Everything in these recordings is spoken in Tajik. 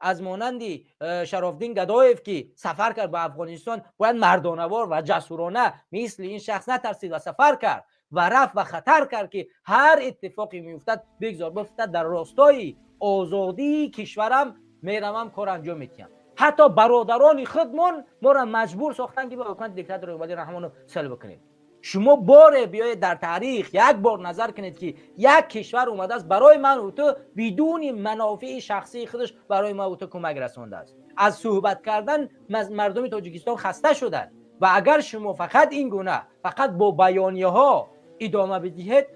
Аз монанди Шарофдин Гадоев, ки сафар кард ба Афғонистон, бояд мардонавор ва ҷасурона мисли ин шахс натарсид ва сафар кард ва рафт ва хатар кард, ки ҳар иттифоқе меуфтад, бигзор бифтад, дар ростои озодии кишварам меравам, кор анҷом медиҳам. Ҳатто бародарони худмон моро маҷбур сохтанд, ки ба ҳукумати диктатор Эмомалӣ Раҳмонов сулҳ бикунем. Шумо боре биёед, дар таърих як бор назар кунед, ки як кишвар омадааст барои ман ту бидуни манофеи шахсии худаш барои ма ту кӯмак расондааст. Аз суҳбат кардан мардуми Тоҷикистон хаста шуданд ва агар шумо фақат ин гуна фақат бо баёнияҳо идома бидиҳед,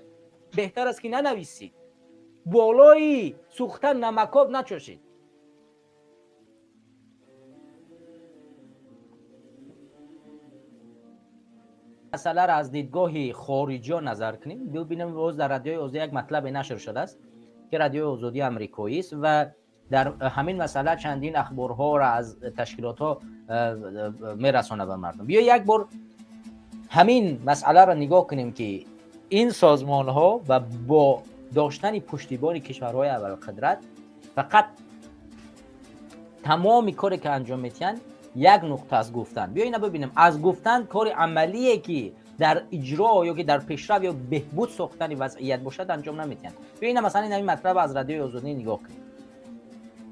беҳтар аст, ки нанависед, болои сӯхта намакоб начошед. Масъаларо аз дидгоҳи хориҷиё назар кунем, бибинем. Боз дар Радиои Озодӣ як матлабе нашр шудааст, ки Радиои Озодӣ амрикоист ва дар ҳамин масъала чандин ахборҳоро аз ташкилотҳо мерасонад ба мардум. Биё, як бор ҳамин масъаларо нигоҳ кунем, ки ин созмонҳо ва бо доштани пуштибони кишварҳои абарқудрат фақат тамоми коре ки анҷом медиҳанд, як нуқта аст: гуфтан. Биё, ина бибинем. Аз гуфтан кори амалие, ки дар иҷро ё ки дар пешрав ё беҳбуд сохтани вазъият бошад, анҷом намедиҳанд. Биё, ина масалан ин матлаб аз Радиои Озодӣ нигоҳ кунем.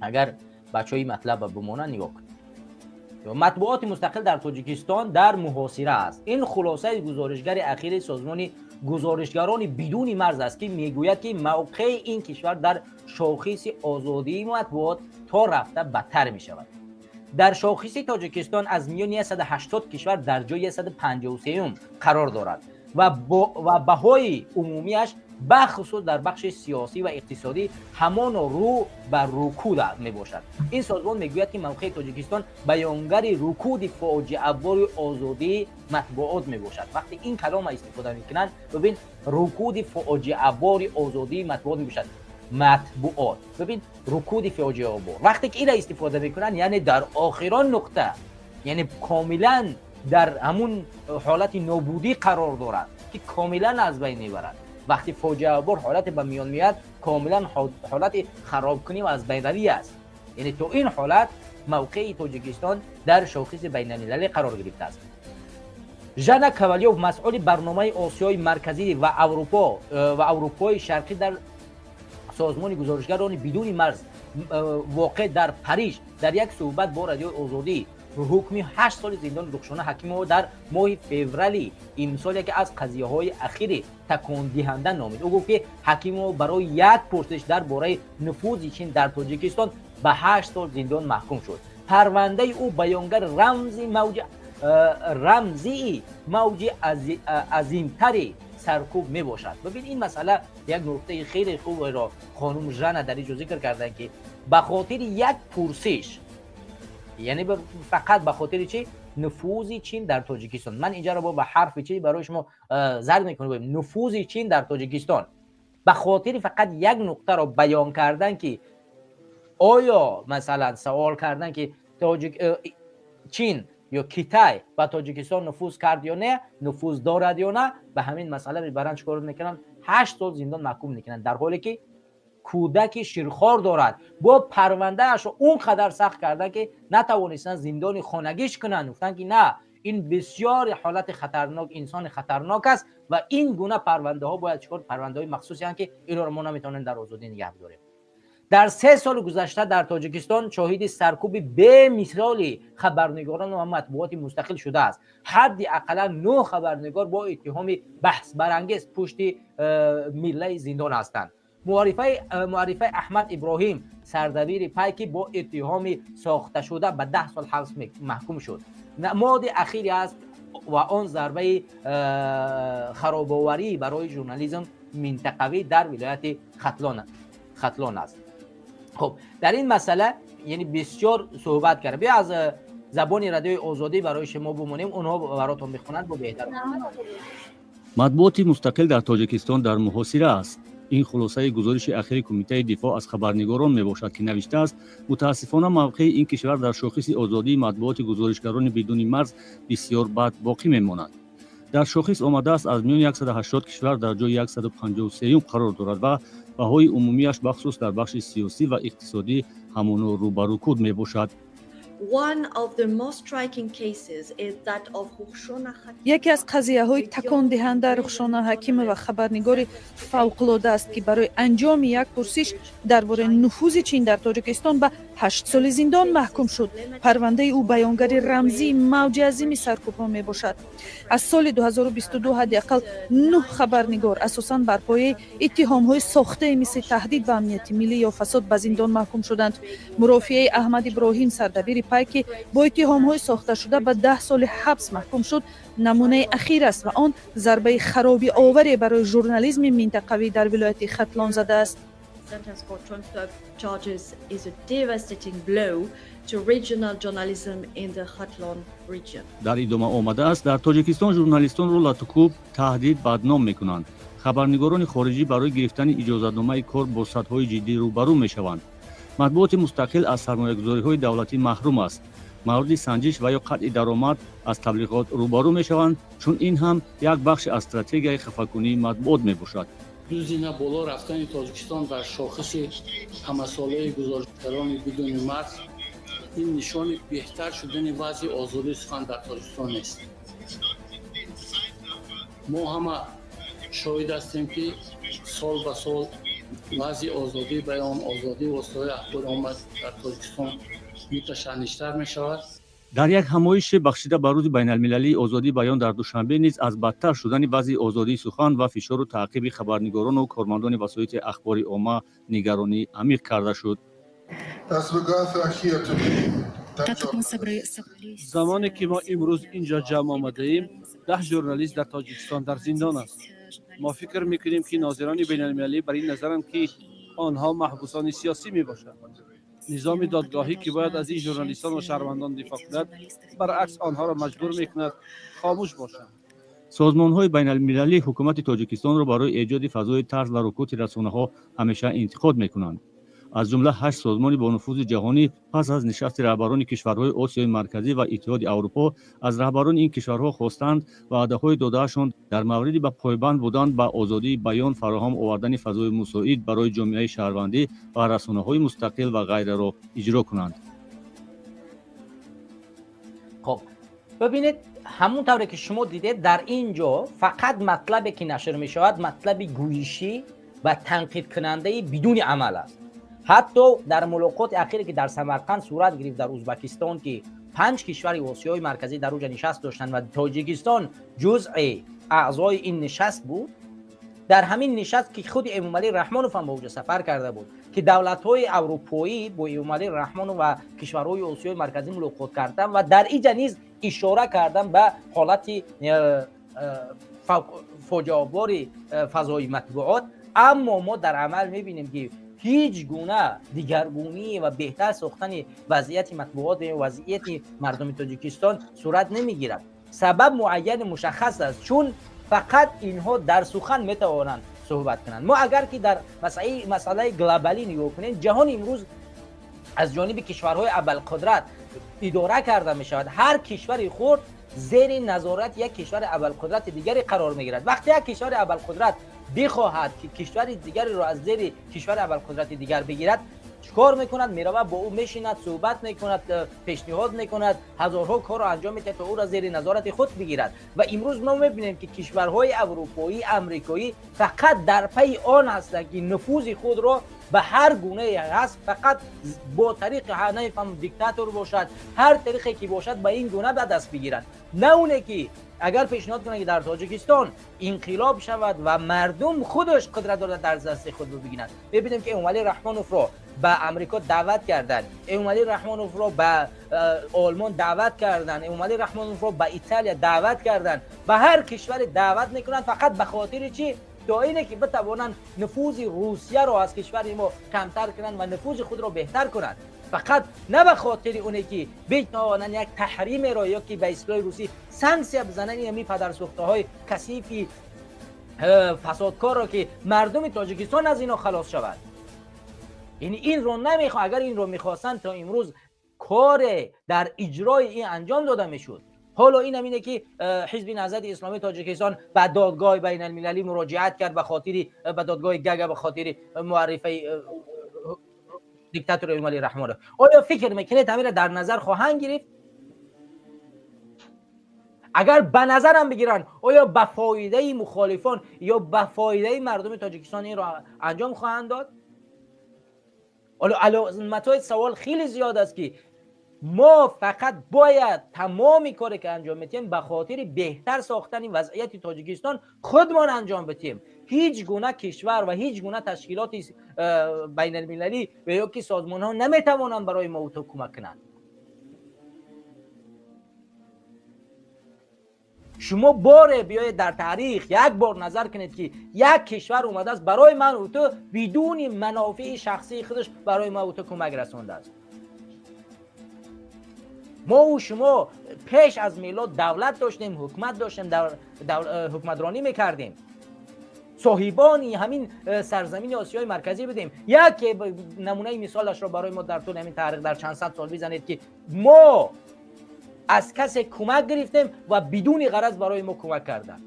Агар бачаҳои матлаба бимонанд, нигоҳ кунем. Матбуоти мустақил дар Тоҷикистон дар муҳосира аст. Ин хулосаи гузоришгари ахири созмони Гузоришгарони бидуни марз аст, ки мегӯяд, ки мавқеи ин кишвар дар шохиси озодии матбуот то рафта бадтар мешавад. Дар шохиси Тоҷикистон аз миёни 180 кишвар дар ҷои 153 қарор дорад ва баҳои умумиаш, бахусус дар бахши сиёсӣ ва иқтисодӣ, ҳамоно рӯ ба рукуд мебошад. Ин созмон мегӯяд, ки мавқеи Тоҷикистон баёнгари рукуди фоҷиабори озодии матбуот мебошад. Вақте ин калома истифода мекунанд, бибин, рукуди фоҷиабори озодии матбуот мебошад. Матбуот, бибин, рукуди фоҷиабор, вақте ки ира истифода мекунанд, яъне дар охирон нуқта, яъне комилан дар ҳамун ҳолати нобудӣ қарор дорад, ки комилан аз байн мебарад. Вақти фоҷиабор ҳолате ба миён меяд, комилан ҳолати харобкунӣ ва аз байнравӣ аст. Яъне то ин ҳолат мавқеи Тоҷикистон дар шохиси байналмилалӣ қарор гирифтааст. Жана Кавалёв, масъули барномаи Осиёи Марказӣ ва Аврупо ва Аврупои Шарқӣ дар созмони Гузоришгарони бидуни марз, воқеъ дар Париж, дар як суҳбат бо Радиои Озодӣ ҳукми 8 соли зиндони Рухшона Ҳакимова дар моҳи феврали имсол яке аз қазияҳои ахири такондиҳанда номид. Ӯ гуфт, ки Ҳакимова барои як пурсиш дар бораи нуфузи Чин дар Тоҷикистон ба 8 сол зиндон маҳкум шуд. Парвандаи ӯ баёнгари рамзи мавҷи рамзии мавҷи азимтари саркӯб мебошад. Бибин, ин масъала як нуқтаи хеле хуберо хонум Жана дар ин ҷо зикр карданд, ки ба хотири як пурсиш, яъне фақат ба хотири чи? Нуфузи Чин дар Тоҷикистон. Ман инҷаро бо ба ҳарфи чи барои шумо зарб мекунам: нуфузи Чин дар Тоҷикистон. Ба хотири фақат як нуқтаро баён кардан, ки оё, масалан, савол кардан, ки Чин ё Китай ба Тоҷикистон нуфуз кард ё не, нуфуз дорад ё на, ба ҳамин масъала мебаранд, чикор мекунанд? 8 сол зиндон маҳкум мекунанд, дар ҳоле ки кӯдаки ширхор дорад. Бо парвандаашро он қадар сахт карданд, ки натавонистанд зиндони хонагиш кунанд. Гуфтанд, ки на, ин бисёр ҳолати хатарнок, инсони хатарнок аст ва ин гуна парвандаҳо бояд чикор, парвандаҳои махсусеанд, ки инро мо наметавонем дар озодӣ нигаҳ дорем. Дар 3 соли гузашта дар Тоҷикистон шоҳиди саркӯби бемисоли хабарнигорон ва матбуоти мустақил шудааст. Ҳадди ақаллан нӯ хабарнигор бо иттиҳоми баҳсбарангез пушти миллаи зиндон ҳастанд. Муаррифаи Аҳмад Иброҳим, сардабири Пайки, бо иттиҳоми сохташуда ба 10 сол ҳабс маҳкум шуд, намоди ахире аст ва он зарбаи харобоварӣ барои журнализм минтақавӣ дар вилояти Хатлон аст. Хуб, дар ин масъала яъне бисёр суҳбат кард. Биё, аз забони Радиои Озодӣ барои шумо бимонем, онҳо баротон мехонанд, бо беҳтар. Матбуоти мустақил дар Тоҷикистон дар муҳосира аст. Ин хулосаи гузориши ахири Кумитаи дифоъ аз хабарнигорон мебошад, ки навиштааст: мутаассифона, мавқеи ин кишвар дар шохиси озодии матбуоти Гузоришгарони бидуни марз бисёр бад боқӣ мемонад. Дар шохис омадааст, аз миёни 180 кишвар дар ҷои 153 қарор дорад ва баҳои умумиаш, бахусус дар бахши сиёсӣ ва иқтисодӣ, ҳамоно рӯ ба рукуд мебошад. One of the most striking cases is that of Rukhshona. Яке аз қазияҳои такондиҳанда Рухшона Ҳакимова, хабарнигори фавқулода аст, ки барои анҷоми як пурсиш дар бораи нуфузи Чин дар Тоҷикистон ба 8 соли зиндон маҳкум шуд. Парвандаи ӯ баёнгари рамзии мавҷи азими саркӯбҳо мебошад. Аз соли 2022 ҳадди ақал нӯҳ хабарнигор асосан бар пояи иттиҳомҳои сохтае, мисли таҳдид ба амнияти миллӣ ё фасод, ба зиндон маҳкум шуданд. Мурофиаи Аҳмад Иброҳим, сардабири Пай, ки бо иттиҳомҳои сохташуда ба 10 соли ҳабс маҳкум шуд, намунаи ахир аст ва он зарбаи харобиоваре барои журнализми минтақавӣ дар вилояти Хатлон задааст. Sentence for transfer charges is a devastating blow to regional journalism in the Khatlon region. Дар идома омадааст, дар Тоҷикистон журналистонро латукӯб, таҳдид, бадном мекунанд. Хабарнигорони хориҷӣ барои гирифтани иҷозатномаи кор бо садҳои ҷиддӣ рӯбарӯ мешаванд. Матбуоти мустақил аз сармоягузориҳои давлатӣ маҳрум аст, мавриди санҷиш ва ё қатъи даромад аз таблиғот рӯбарӯ мешаванд, чун ин ҳам як бахши аз стратегияи хафакунии матбуот мебошад. Ду зина боло рафтани Тоҷикистон дар шохиси ҳамасолаи гузоришгарони бидуни марз ин нишони беҳтар шудани вазъи озодии сухан дар Тоҷикистон нест. Мо ҳама шоҳид ҳастем, ки сол ба сол вазъи озодии баён, озодии воситаҳои ахбори омма дар Тоҷикистон муташанниҷтар мешавад. Дар як ҳамоише, бахшида ба Рӯзи байналмилалии озодии баён дар Душанбе низ, аз бадтар шудани вазъи озодии сухан ва фишору таъқиби хабарнигорону кормандони васоити ахбори омма нигаронӣ амиқ карда шуд. Так как мы собрались. Замоне ки мо имрӯз инҷо ҷамъ омадаем, 10 журналист дар Тоҷикистон дар зиндон аст. Мо фикр мекунем, ки нозирони байналмилалӣ бар ин назаранд, ки онҳо маҳбусони сиёсӣ мебошанд. Низоми додгоҳӣ, ки бояд аз ин журналистон ва шаҳрвандон дифоъ кунад, баръакс онҳоро маҷбур мекунад хомӯш бошанд. Созмонҳои байналмилалӣ ҳукумати Тоҷикистонро барои эҷоди фазои тарс ва рукути расонаҳо ҳамеша интиқод мекунанд. Аз ҷумла ҳашт созмони бонуфузи ҷаҳонӣ пас аз нишасти раҳбарони кишварҳои Осиёи Марказӣ ва Иттиҳоди Аврупо аз раҳбарони ин кишварҳо хостанд ваъдаҳои додаашон дар мавриди ба пойбанд будан ба озодии баён, фароҳам овардани фазои мусоид барои ҷомеаи шаҳрвандӣ ва расонаҳои мустақил ва ғайраро иҷро кунанд. Хоб, бибинед, ҳамон тавре ки шумо дидед, дар ин ҷо фақат матлабе ки нашр мешавад, матлаби гӯишӣ ва танқидкунандаи бидуни амал аст. Ҳатто дар мулоқоти ахире, ки дар Самарқанд сурат гирифт, дар Узбакистон, ки панҷ кишвари Осиёи Марказӣ дар уҷа нишаст доштанд ва Тоҷикистон ҷузъи аъзои ин нишаст буд, дар ҳамин нишаст, ки худи Эмомалӣ Раҳмонов ҳам ба уҷа сафар карда буд, ки давлатҳои аврупоӣ бо Эмомалӣ Раҳмонов ва кишварҳои Осиёи Марказӣ мулоқот карданд ва дар иҷа низ ишора карданд ба ҳолати фоҷиабори фазои матбуот. Аммо мо дар амал мебинем, ки ҳеҷ гуна дигаргунӣ ва беҳтар сохтани вазъияти матбуот ё вазъияти мардуми Тоҷикистон сурат намегирад. Сабаб муайяни мушаххас аст, чун фақат инҳо дар сухан метавонанд суҳбат кунанд. Мо агар ки дар масъалаи глобалӣ нигоҳ кунем, ҷаҳон имрӯз аз ҷониби кишварҳои абарқудрат идора карда мешавад. Ҳар кишвари хурд зери назорати як кишвари абарқудрати дигаре қарор мегирад. Вақте як кишвари абарқудрат бихоҳад, ки кишвари дигареро аз зери кишвари абарқудрати дигар бигирад, чикор мекунад? Меравад, бо ӯ мешинад, суҳбат мекунад, пешниҳод мекунад, ҳазорҳо корро анҷом медиҳад, то ӯро зери назорати худ бигирад. Ва имрӯз мо мебинем, ки кишварҳои аврупоӣ, амрикоӣ фақат дар пайи он ҳастанд, ки нуфузи худро ба ҳар гунае ҳаст, фақат бо тариқи, намефаҳмам, диктатор бошад, ҳар тариқе ки бошад, ба ин гуна ба даст бигиранд. На оне ки агар пешниҳод кунанд, ки дар Тоҷикистон инқилоб шавад ва мардум худаш қудрат дорад дар дасти худ бигиранд. Мебинем, ки Эмомалӣ Раҳмоновро ба Амрико даъват карданд, Эмомалӣ Раҳмоновро ба Олмон даъват карданд, Эмомалӣ Раҳмоновро ба Италия даъват карданд, ба ҳар кишваре даъват мекунанд. Фақат ба хотири чӣ? То ине ки битавонанд нуфузи Русияро аз кишвари мо камтар кунанд ва нуфузи худро беҳтар кунанд. Фақат на ба хотири оне ки битавонанд як таҳримеро ё ки ба истилоҳи русӣ санксия бизананд, ин падарсӯхтаҳои касифи фасодкорро, ки мардуми Тоҷикистон аз ино халос шавад. Яъне инро намехо. Агар инро мехостанд, то имрӯз коре дар иҷрои ин анҷом дода мешуд. Ҳоло ин ҳам ине ки Ҳизби Наҳзати Исломии Тоҷикистон ба додгоҳи байналмилалӣ муроҷиат кард, ба хотири ба додгоҳи Гага, ба хотири муаррифаи диктатори Эмомалӣ Раҳмонов. Оё фикр мекунед, ҳаминро дар назар хоҳанд гирифт? Агар ба назарам бигиранд, оё ба фоидаи мухолифон ё ба фоидаи мардуми Тоҷикистон инро анҷом хоҳанд дод? Ҳоло аломатҳои савол хеле зиёд аст, ки мо фақат бояд тамоми коре ки анҷом медиҳем, ба хотири беҳтар сохтани вазъияти Тоҷикистон худмон анҷом бидиҳем. Ҳеҷ гуна кишвар ва ҳеҷ гуна ташкилоти байналмилалӣ ва ё ки созмонҳо наметавонанд барои мо ту кӯмак кунанд. Шумо боре биёед, дар таърих як бор назар кунед, ки як кишвар омадааст, барои ман ту бидуни манофеи шахсии худаш барои ма ту кӯмак расондааст. Мо шумо пеш аз милод давлат доштем, ҳукумат доштем, ҳукуматронӣ мекардем, соҳибони ҳамин сарзамини Осиёи Марказӣ будем. Яке намунаи мисолашро барои мо дар тӯли ҳамин таърих дар чанд сад сол бизанед, ки мо аз касе кӯмак гирифтем ва бидуни ғараз барои мо кӯмак карданд.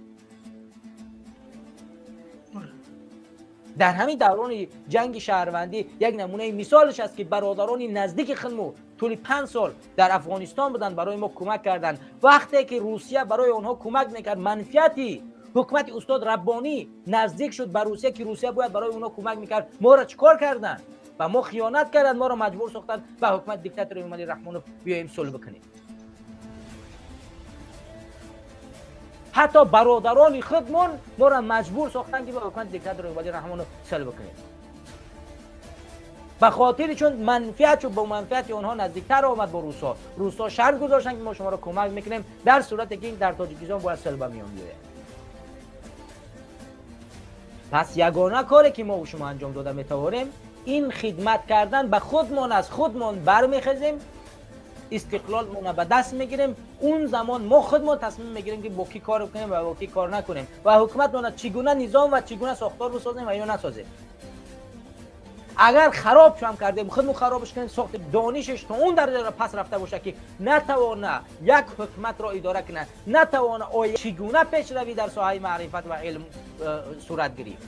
Дар ҳамин даврони ҷанги шаҳрвандӣ як намунаи мисолаш аст, ки бародарони наздики худмо тӯли 5 сол дар Афғонистон буданд, барои мо кӯмак карданд. Вақте ки Русия барои онҳо кӯмак мекард, манфиати ҳукумати устод Раббонӣ наздик шуд ба Русия, ки Русия бояд барои онҳо кӯмак мекард, моро чӣ кор карданд? Ба мо хиёнат карданд, моро маҷбур сохтанд ба ҳукумати диктатори Эмомалӣ Раҳмонов биёем, сулҳ бикунем. Ҳатто бародарони худмон моро маҷбур сохтанд, ки ба ҳукумати диктатори Эмомалӣ Раҳмонов сулҳ бикунем, ба хотири чун манфиат чун бо манфиати онҳо наздиктар омад бо русҳо. Русҳо шарт гузоштанд, ки мо шуморо кӯмак мекунем дар сурате ки дар Тоҷикистон бояд сулҳ ба миён биёяд. Пас ягона коре ки мо шумо анҷом дода метавонем, ин хидмат кардан ба худмон аст. Худмон бармехезем, истиқлолмона ба даст мегирем. Он замон мо худмон тасмим мегирем, ки бо кӣ кор кунем ва бо кӣ кор накунем ва ҳукуматмона чӣ гуна низом ва чӣ гуна сохтор бисозем ва ё насозем. Агар хароб шам кардем, худмон харобш кунем, сохти донишаш то он дараҷа пас рафта бошад, ки натавона як ҳукуматро идора кунад, натавона, оя чӣ гуна пешравӣ дар соҳаи маърифат ва илм сурат гирифт?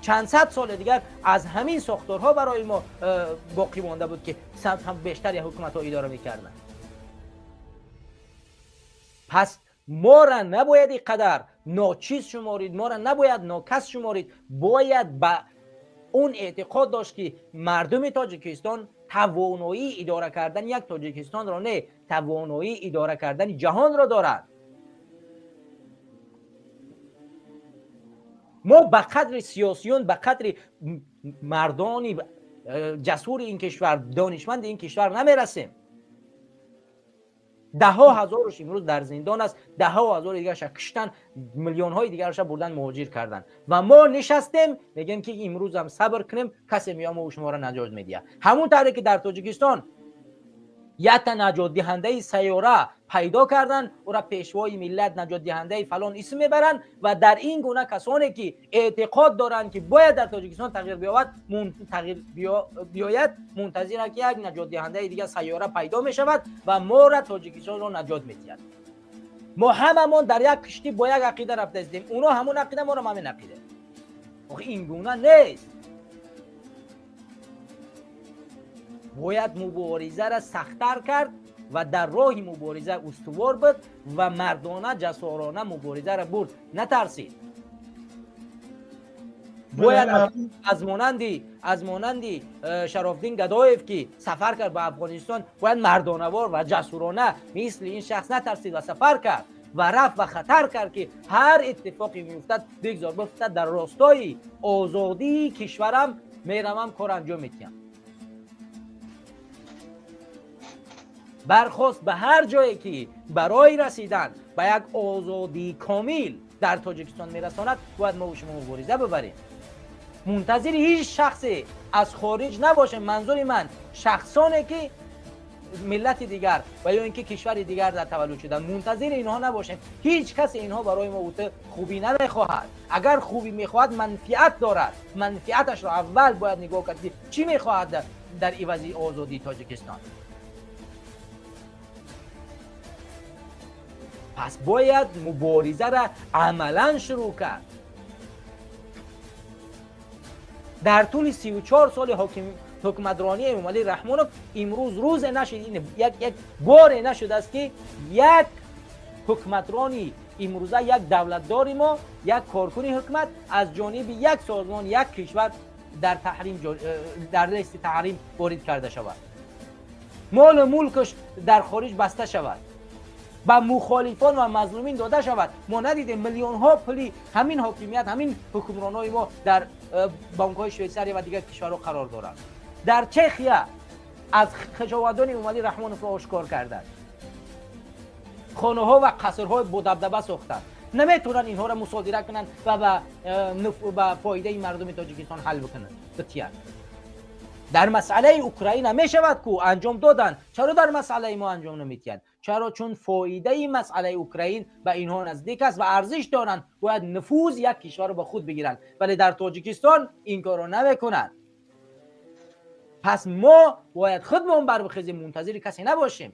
Чанд сад соли дигар аз ҳамин сохторҳо барои мо боқӣ монда буд, ки бештар ҳукуматҳо идора мекарданд. Пас мора набояд ин қадар ночиз шуморид, мора набояд нокас шуморид. Бояд ба он эътиқод дошт, ки мардуми Тоҷикистон тавоноии идора кардани як Тоҷикистонро не, тавоноии идора кардани ҷаҳонро дорад. Мо ба қадри сиёсиён, ба қадри мардони ҷасури ин кишвар, донишманди ин кишвар намерасем. Даҳҳо ҳазоруш имрӯз дар зиндон аст, даҳҳо ҳазори дигарша киштан, миллионҳои дигарша бурдан, муҳоҷир карданд ва мо нишастем, мегӯем, ки имрӯзам сабр кунем, касе меоя, мо шуморо наҷот медиҳад. Ҳамун тавре ки дар Тоҷикистон якта наҷотдиҳандаи сайёра пайдо карданд, ӯра пешвои миллат, наҷотдиҳандаи фалон исм мебаранд ва дар ин гуна касоне ки эътиқод доранд, ки бояд дар Тоҷикистон тағйир биёбад, тағйир биёяд, мунтазиранд, ки як наҷотдиҳандаи дигар сайёра пайдо мешавад ва мора Тоҷикистонро наҷот медиҳад. Мо ҳамамон дар як киштӣ бо як ақида рафта истем. Оно ҳамон ақида, морам ҳамин ақида. Охи, ин гуна нест. Бояд муборизаро сахттар кард ва дар роҳи мубориза устувор буд ва мардона, ҷасорона муборизаро бурд, натарсид. Бояд аз монанди Шарофдин Гадоев, ки сафар кард ба Афғонистон, бояд мардонавор ва ҷасурона мисли ин шахс натарсид ва сафар кард ва рафт ва хатар кард, ки ҳар иттифоқе меуфтад, бигзор бифтад, дар ростои озодии кишварам меравам, кор анҷом медиҳам. Бархост, ба ҳар ҷое ки барои расидан ба як озодии комил дар Тоҷикистон мерасонад, бояд мо шумо мубориза бибарем. Мунтазири ҳеҷ шахсе аз хориҷ набошем. Манзури ман шахсоне ки миллати дигар ва ё ин ки кишвари дигар дар таваллуд шуданд, мунтазири инҳо набошем. Ҳеҷ касе инҳо барои мо хубӣ намехоҳад. Агар хубӣ мехоҳад, манфиат дорад. Манфиаташро аввал бояд нигоҳ кард, ки чӣ мехоҳад дар ивази озодии Тоҷикистон. Пас бояд муборизаро амалан шурӯъ кард. Дар тӯли 34 соли ҳукуматронии Эмомалӣ Раҳмонов имрӯз рӯзе нашид, як боре нашудааст, ки як ҳукуматрони имрӯза, як давлатдори мо, як коркуни ҳукумат аз ҷониби як созмон, як кишвар дар таҳрим, дар листи таҳрим ворид карда шавад, молу мулкаш дар хориҷ баста шавад, ба мухолифон ва мазлумин дода шавад. Мо надидем миллионҳо пули ҳамин ҳокимият, ҳамин ҳукмронҳои мо дар бонкҳои Швейтсария ва дигар кишварҳо қарор доранд. Дар Чехия аз хешовандони Эмомалӣ Раҳмоновро ошкор карданд, хонаҳо ва қасрҳои бодабдаба сохтанд. Наметавонанд инҳоро мусодира кунанд ва ба фоидаи мардуми Тоҷикистон ҳал бикунанд, битиянд. Дар масъалаи Украина мешавад ку анҷом доданд, чаро дар масъалаи мо анҷом наметиҳанд? Чаро? Чун фоидаи масъалаи Украин ба инҳо наздик аст ва арзиш доранд, бояд нуфуз як кишварро ба худ бигиранд, вале дар Тоҷикистон ин корро намекунанд. Пас мо бояд худмон барбихезем, мунтазири касе набошем.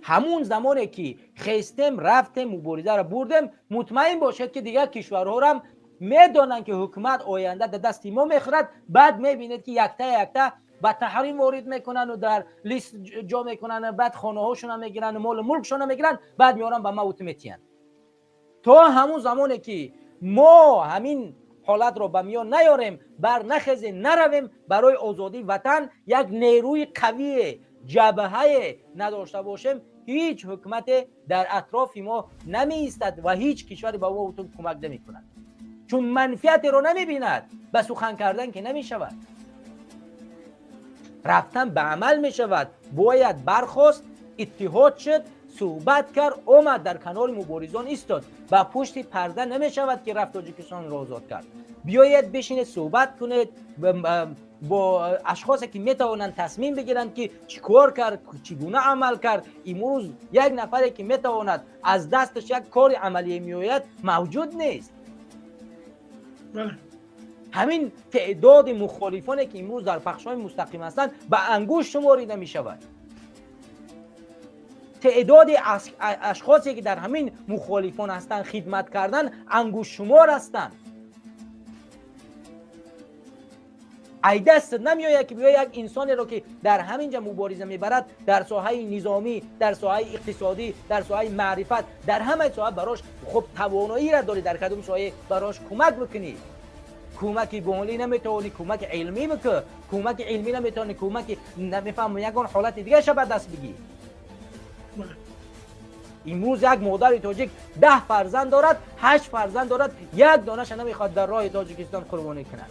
Ҳамун замоне ки хестем, рафтем, муборизаро бурдем, мутмаин бошед, ки дигар кишварҳорам медонанд, ки ҳукумат оянда дар дасти мо мехӯрад. Баъд мебинед, ки якта якта ба таҳрим ворид мекунанду дар лист ҷо мекунанд, баъд хонаҳошона мегиранд, молу мулкшона мегиранд, баъд меоранд, ба ма ту метиҳанд. То ҳамун замоне ки мо ҳамин ҳолатро ба миён наёрем, бар нахезем, наравем барои озодии ватан, як нерӯи қавие, ҷабҳае надошта бошем, ҳеҷ ҳукумате дар атрофи мо намеистад ва ҳеҷ кишваре ба мо кӯмак намекунад, чун манфиатеро намебинад. Ба сухан кардан ки намешавад, рафтан ба амал мешавад. Бояд бархост, иттиҳод шуд, суҳбат кард, омад, дар канори муборизон истод. Ба пушти парда намешавад, ки рафт Тоҷикистонро озод кард. Биёед, бишинед, суҳбат кунед бо ашхосе, ки метавонанд тасмим бигиранд, ки чӣ кор кард, чӣ гуна амал кард. Имрӯз як нафаре, ки метавонад аз дасташ як кори амалие меояд, мавҷуд нест. Ҳамин теъдоди мухолифоне, ки имрӯз дар пахшҳои мустақим ҳастанд, ба ангушт шуморида мешавад. Теъдоди ашхосе, ки дар ҳамин мухолифон ҳастанд, хидмат кардан, ангуштшумор ҳастанд. Ай даст намеояд, ки биё як инсонеро, ки дар ҳамин ҷа мубориза мебарад, дар соҳаи низомӣ, дар соҳаи иқтисодӣ, дар соҳаи маърифат, дар ҳамаи соҳа барош хуб тавоноиро дорӣ, дар кадом соҳае барош кӯмак бикунӣ. Кӯмаки молӣ наметавонӣ, кӯмаки илмӣ бикӯ. Кӯмаки илмӣ наметавонӣ, кӯмаки намефаҳмам, ягон ҳолати дигараша ба даст бигир. Имрӯз як модари тоҷик 10 фарзанд дорад, ҳашт фарзанд дорад, як донаша намехоҳад дар роҳи Тоҷикистон қурбонӣ кунад.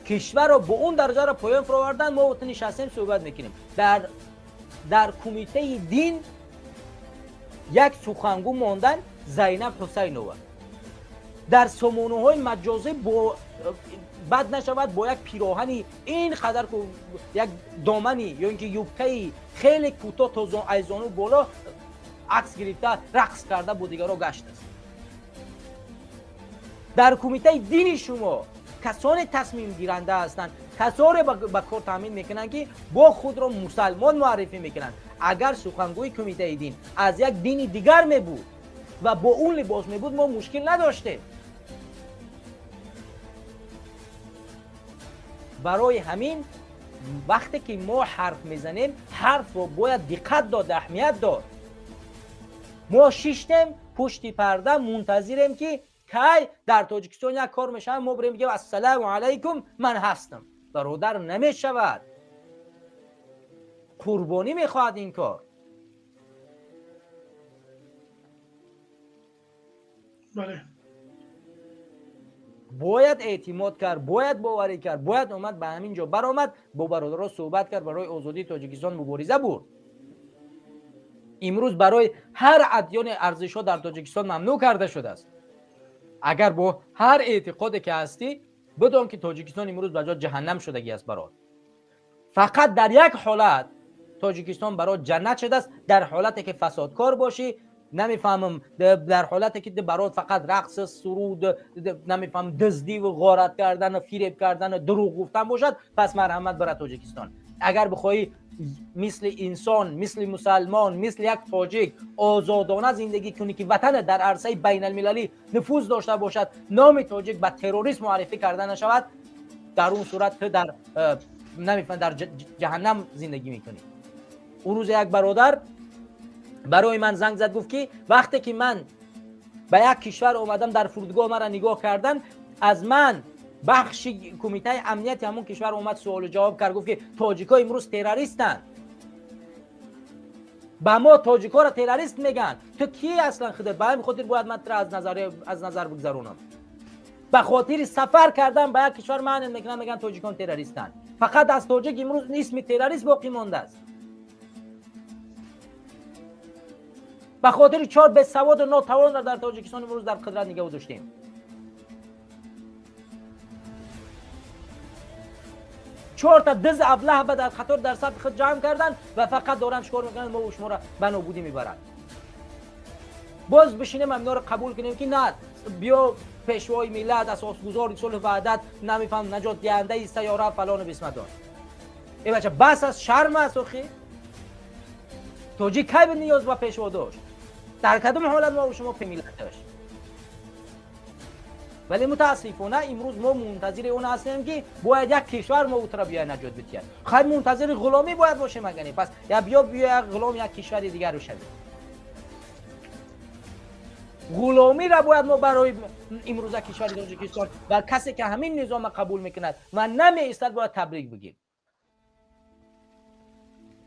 Кишварро бо он дараҷаро поён фуровардан. Мо ту нишастем, суҳбат мекунем. Дар кумитаи дин як сухангӯ мондан, Зайнаб Ҳусайнова, дар сомонаҳои маҷозӣ бо бад нашавад, бо як пироҳани ин қадар, як домани ё ин ки юбкаи хеле кӯтоҳ то айзону боло акс гирифта, рақс карда, бо дигарро гаштааст. Дар кумитаи дини шумо касоне тасмимгиранда ҳастанд, касоне ба кор таъмин мекунанд, ки бо худро мусалмон муаррифӣ мекунанд. Агар сухангӯи кумитаи дин аз як дини дигар мебуд ва бо он либос мебуд, мо мушкил надоштем. Барои ҳамин вақте ки мо ҳарф мезанем, ҳарфро бояд диққат дод, аҳамият дод. Мо шиштем пушти парда, мунтазирем, ки кай дар Тоҷикистон як кор мешавад, мо бирем бигем: «Ассалому алайкум, ман ҳастам». Бародар, намешавад, қурбонӣ мехоҳад ин кор. Бале. Бояд эътимод кард, бояд боварӣ кард, бояд омад, ба ҳамин ҷо баромад, бо бародаро суҳбат кард, барои озодии Тоҷикистон мубориза бурд. Имрӯз барои ҳар адёни арзишҳо дар Тоҷикистон мамнӯъ карда шудааст. Агар бо ҳар эътиқоде ки ҳастӣ, бидон, ки Тоҷикистон имрӯз ба ҷо ҷаҳаннам шудагӣ аст барот. Фақат дар як ҳолат Тоҷикистон барот ҷаннат шудааст: дар ҳолате ки фасодкор бошӣ. Намефаҳмам, дар ҳолате ки барот фақат рақс, суруд, намефаҳмам, дуздӣ ва ғорат кардан, фиреб кардан, дурӯғ гуфтан бошад, пас марҳамат бара Тоҷикистон. Агар бихоҳӣ мисли инсон, мисли мусалмон, мисли як тоҷик озодона зиндагӣ кунӣ, ки ватанат дар арсаи байналмилалӣ нуфуз дошта бошад, номи тоҷик ба террорист муаррифӣ карда нашавад, дар он сурат ту дар намефаҳмам, дар ҷаҳаннам зиндагӣ мекунӣ. Он рӯз як бародар барои ман занг зад, гуфт, ки вақте ки ман ба як кишвар омадам, дар фурудгоҳ маро нигоҳ кардан, аз ман бахши кумитаи амнияти ҳамон кишвар омад, суолу ҷавоб кард, гуфт, ки тоҷикҳо имрӯз террористанд, ба мо тоҷикҳоро террорист мегӯянд, ту ки аслан худат? Ба ҳамин хотир бояд ман туро аз назар бигзаронам. Ба хотири сафар кардан ба як кишвар манъ мекунанд, мегӯянд тоҷикон террористанд. Фақат аз тоҷик имрӯз исми террорист боқӣ мондааст. Ба хотири чор бесаводу нотавонро дар Тоҷикистон имрӯз дар қудрат нигаҳ доштем. Чорта диз аблаҳ ба дар қатор дар сафи худ ҷамъ карданд ва фақат доранд чикор мекунанд? Мо шуморо ба нобудӣ мебаранд. Боз бишинем, ҳаминҳоро қабул кунем, ки на биё пешвои миллат, асосгузори сулҳу ваҳдат, намефаҳмам, наҷотдиҳандаи сайёра, фалону бисмадор. Э бача, бас аст, шарм аст. Охи, тоҷик кай ниёз ба пешво дошт? Дар кадом ҳолат мо шумо миллат дошт? Вале мутаассифона имрӯз мо мунтазири он ҳастем, ки бояд як кишвар мо утро биёяд наҷот бидиҳад. Хай, мунтазири ғуломӣ бояд бошем агане, пас я биё як ғулом як кишвари дигарро шавем. Ғуломиро бояд мо барои имрӯза кишвари Тоҷикистон ва касе ки ҳамин низома қабул мекунад ва намеистад, бояд табрик бигем.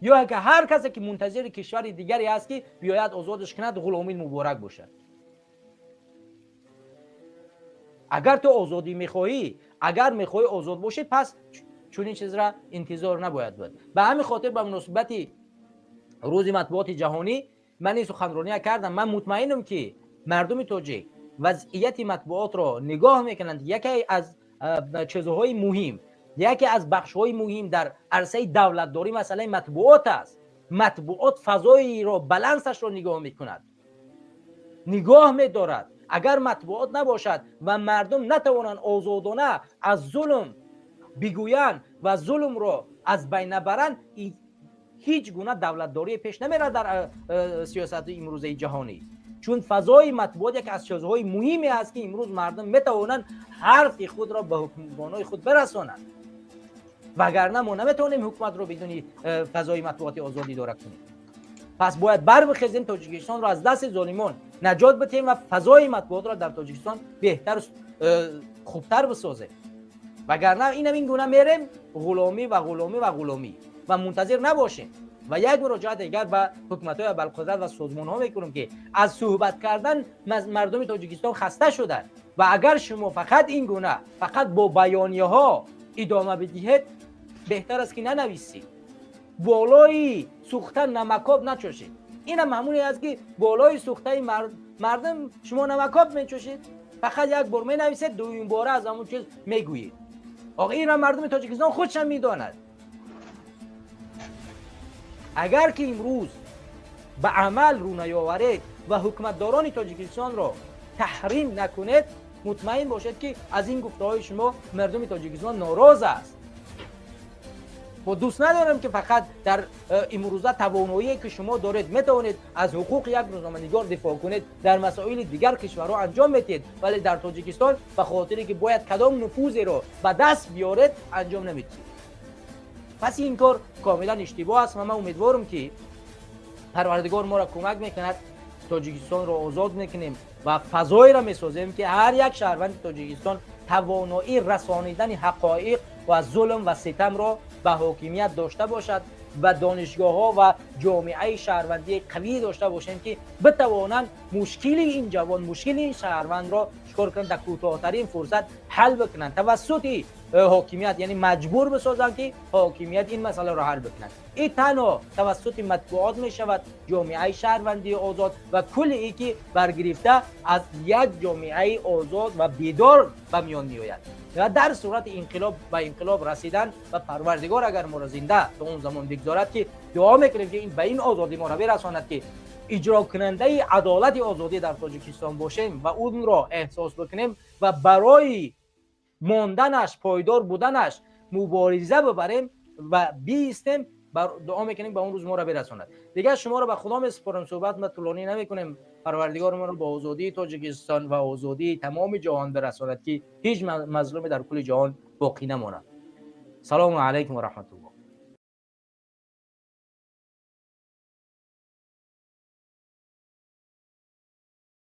Ё ки ҳар касе ки мунтазири кишвари дигаре аст, ки биёяд озодаш кунад, ғуломӣ муборак бошад. Агар ту озодӣ мехоҳӣ, агар мехоҳӣ озод бошӣ, пас чунин чизра интизор набояд буд. Ба ҳамин хотир ба муносибати рӯзи матбуоти ҷаҳонӣ ман ин суханрония кардам. Ман мутмаинам, ки мардуми тоҷик вазъияти матбуотро нигоҳ мекунанд. Яке аз чизҳои муҳим, яке аз бахшҳои муҳим дар арсаи давлатдорӣ масъалаи матбуот аст. Матбуот фазоиро, балансашро нигоҳ мекунад, нигоҳ медорад. Агар матбуот набошад ва мардум натавонанд озодона аз зулм бигӯянд ва зулмро аз байн набаранд, ҳеҷ гуна давлатдорие пеш намерад дар сиёсати имрӯзаи ҷаҳонӣ. Чун фазои матбуот яке аз чизҳои муҳиме аст, ки имрӯз мардум метавонанд ҳарфи худро ба ҳукмронҳои худ барасонанд. Вагарна мо наметавонем ҳукуматро бидуни фазои матбуоти озод идора кунем. Пас бояд барбихезем, Тоҷикистонро аз дасти золимон наҷот бидиҳем ва фазои матбуотро дар Тоҷикистон беҳтару хубтар бисозем. Вагарна инам ин гуна мерем, ғуломӣ ва ғуломӣ ва ғуломӣ, ва мунтазир набошем. Ва як муроҷиат дигар ба ҳукуматҳои абарқудрат ва созмонҳо мекунем, ки аз суҳбат кардан мардуми Тоҷикистон хаста шуданд. Ва агар шумо фақат ин гуна, фақат бо баёнияҳо идома бидиҳед, беҳтар аст, ки нанависед, болои сӯхта намакоб начошед. Инам ҳамоне аст, ки болои сӯхтаи мардум шумо намакоб мечошед. Фақат як бор менависед, дуюм бора аз ҳамон чиз мегӯед. Оқ, инам мардуми Тоҷикистон худшам медонад. Агар ки имрӯз ба амал рӯ наёваред ва ҳукуматдорони Тоҷикистонро таҳрим накунед, мутмаин бошед, ки аз ин гуфтаҳои шумо мардуми Тоҷикистон нороз аст. Мо дӯст надорем, ки фақат дар имрӯза тавоноие, ки шумо доред, метавонед аз ҳуқуқи як рӯзноманигор дифоъ кунед, дар масоили дигар кишварҳо анҷом медиҳед, вале дар Тоҷикистон ба хотире ки бояд кадом нуфузеро ба даст биёред, анҷом намедиҳед. Пас ин кор комилан иштибоҳ аст ва ман умедворам, ки Парвардигор моро кӯмак мекунад, Тоҷикистонро озод мекунем ва фазоеро месозем, ки ҳар як шаҳрванди Тоҷикистон тавоноии расонидани ҳақоиқ ва зулм ва ситамро ба ҳокимият дошта бошад ва донишгоҳҳо ва ҷомеаи шаҳрвандии қавӣ дошта бошем, ки битавонанд мушкили ин ҷавон, мушкили ин шаҳрвандро чикор кунанд? Дар кӯтоҳтарин фурсат ҳал бикунанд тавассути ҳокимият, яъне маҷбур бисозанд, ки ҳокимият ин масъаларо ҳал бикунад. Ин танҳо тавассути матбуот мешавад, ҷомеаи шаҳрвандии озод ва кулли и ки баргирифта аз як ҷомеаи озод ва бедор ба миён меояд. Ва дар сурати инқилоб, ба инқилоб расидан ва Парвардигор агар моро зинда то он замон бигзорад, ки дуо мекунем, ки ба ин озодӣ моро бирасонад, ки Иҷрокунандаи адолати озодӣ дар Тоҷикистон бошем ва онро эҳсос бикунем ва барои монданаш, пойдор буданаш мубориза бибарем ва биистем. Дуо мекунем, ба он рӯз моро бирасонад. Дигар шуморо ба Худо месупорем, суҳбат ма тӯлонӣ намекунем. Парвардигор моро ба озодии Тоҷикистон ва озодии тамоми ҷаҳон бирасонад, ки ҳеҷ мазлуме дар кулли ҷаҳон боқӣ намонад. Салому алайкум ва раҳматуллоҳ.